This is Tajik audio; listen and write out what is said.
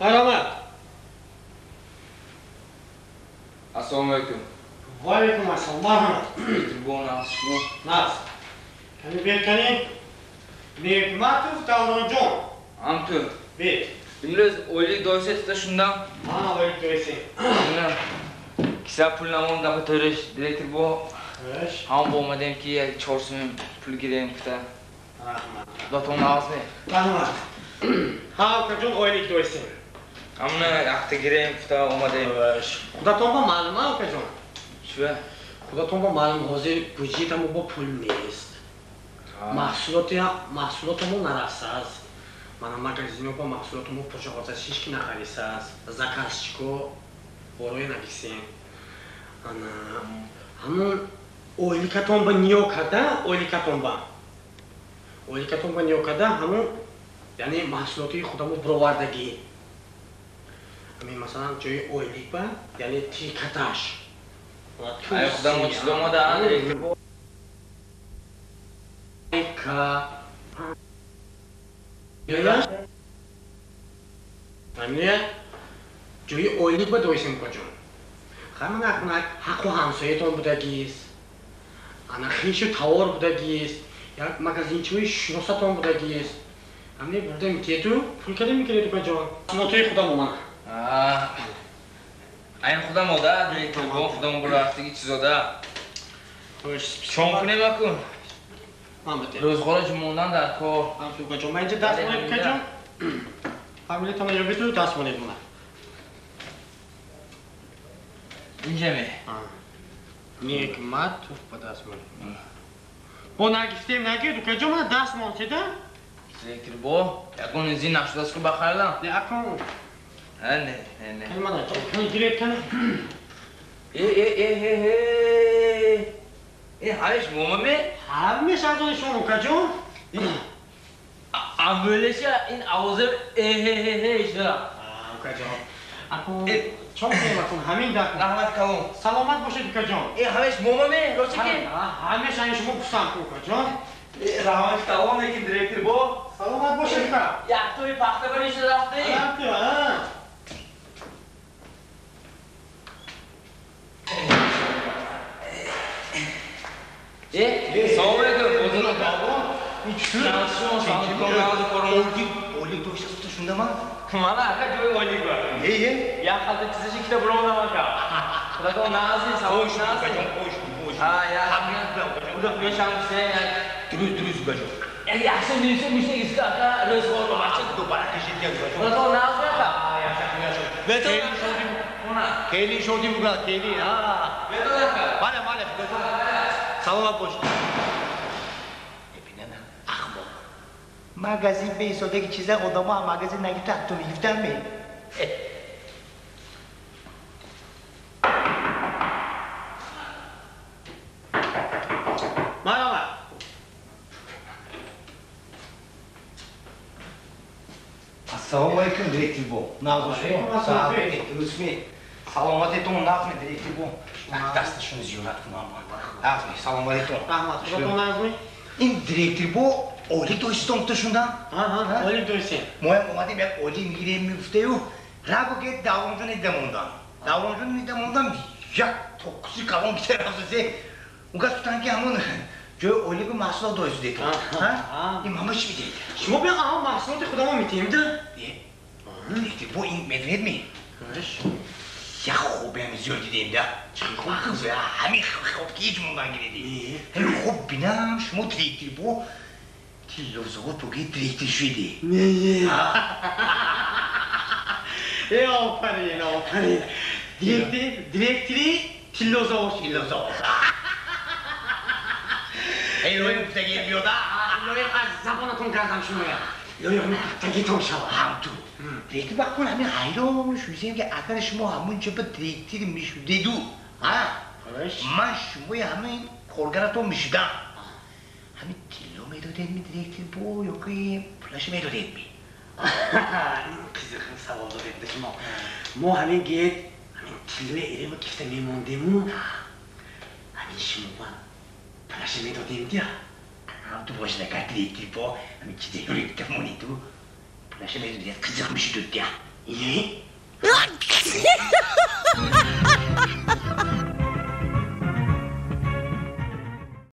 Марҳамат. Ассалому алайкум. Ва алайкум ассалом. Марҳамат. Директор бо нағз шумо? Нағз. Кани бед кани? Неъматов Давронҷон. Ҳам ту. Бед. Имрӯз ойлик доисе тута шундам. Ҳа, ойлик доисе. Киса пул намон дафа тӯриш директор бо. Ҳам бо омадем ки як 4 сум пул гирем гуфта. Раҳмат. Худатон нағз ме? Раҳмат. Ҳа, укаҷон ойлик доисем. Ҳамна якта гирем гуфта омадем. Худатон ба маълума, укаҷон? Чӣ? Худатон ба маълум, ҳозир буҷетамо бо пул нест. Маҳсулотамо нарасааст. Мана магазино ба маҳсулотамо пуршоғота ҳеч ки нахарисааст. Заказчико бороя нагисем. Ана ҳамон ойликатон ба ниё карда, ойликатон ба. Ойликатон ба ниё карда, ҳамон яъне маҳсулоти худамо бировардагӣ. Ҳамин масалан ҷои ойлик ба, яъне трикотаж. Ай худамо чиз омада, директор бо. Ка. Ҳамин ҷои ойлик ба доисем укаҷон. Ҳамин акнак ҳаққу ҳамсоятон будагист. Ана хешу тавор будагист. Як магазинчиҳои шиносатон будагист. Ҳамин бурда мекиету, пул када мекиред укаҷон. Нотаи худам омад. Айн худам ода, директор бо худам бурафтаги чизода. Чон кунем акун? Рӯзғора ҷумондан дар кор. Укаҷон, ман инҷа даст монед укаҷон. Фамилиятонро ёбеду даст монед мана. Инҷа ме? Неъматов ба даст монед. Бо нагифтем нагиред укаҷон, мана даст монседа? Директор бо, ягон изи нашудааст ку ба хайлам? Не, акун. Не, не, не. Кани мана, кани гиред кани. Э, э, э, э, э. Э, ҳамеш мома ме? Ҳамеш аз они шумо укаҷон. Амӯлеша ин овоза э э э э шуда. Укаҷон. Акун чон кунем акун ҳамин дафъа. Раҳмат калон. Саломат бошед укаҷон. Э, ҳамеш мома ме? Рости ки? Ҳамеш ани шумо гуфтам ку укаҷон. Раҳмат калон лекин директор бо. Саломат бошед ука. Яктои пахта бари шуда рафтаи. Рафту, а. Э, салом алейкум, бозор. Ойлик доиса тута шундама? Мана ака ҷои ойлик ба. Е, е. Як халта чизаши кита буромадам ака. Худатон нағзи, салом нағзи. Ҳа, як. Мешам се як. Дуруст, дуруст укаҷон. Як яхши миса миса иска ака рӯзғор ба бача. Худо барака шид як укаҷон. Худатон нағзи ака. Бетон. Келин шодӣ бугад, келин. Ҳа. Бетон ака. Бале, бале, укаҷон. Саломат бошед. Бибинана, ахмоқ. Магазин беисодаги чиза одамо аз магазин нагирифта, ту мегирифтам ме? Марҳамат. Ассалому алайкум, директор бо. Нағз шумо? Дурустми? Саломатитон нағзми, директор бо? Дасташонро зиёрат кунам. Нағзми, саломатитон. Раҳмат. Худатон нағзми? Ин директор бо ойлик доистон гуфта шундам? Ҳа, ойлик доистем. Моям омадем як ойлик мегирем мегуфтаю, раго ки Давронҷон ида мондам. Давронҷон ида мондам, як тоқуси калон гита рафтасе. Ункас гуфтанд ки ҳамон ҷои ойлику маҳсулот доистудетон. Ҳа? Ин ҳама чӣ бидед? Шумо биё ҳамон маҳсулоти худамо метиҳем да? Директор бо ин медонед ми? Як хобеам зиёд дидем да. Хоб? Ҳамин хоб ки ҳеҷ мондан гиреди. Ҳамин хоб бинам шумо директор бо тиллозавод буги директор шуди. Не. Э, офарин, офарин. Директори тиллозавод. Тиллозавод. Эй, лоим гуфтаги биёда. Лоим аз забонатон гардам шумоя. Лоим гуфтагитон шава. Ҳам ту. Директор ба кун ҳамин ҳайрон шудем ки агар шумо ҳамон ҷо ба директор мешудеду, ҳа? Ман шумои ҳамин коргаратон мешудам. Ҳамин тилло медодед ми директор бо ё ки пулашо медодед ми? Қизиқ савол додед шумо. Мо ҳамин гет ҳамин тиллои эрева гифта мемондему, ҳамин шумо ба пулашо медодем дия. Ҳам ту бошад агар директор бо ҳамин чизеро гифта монеду пулашо медодед, қизиқ мешудуд дия.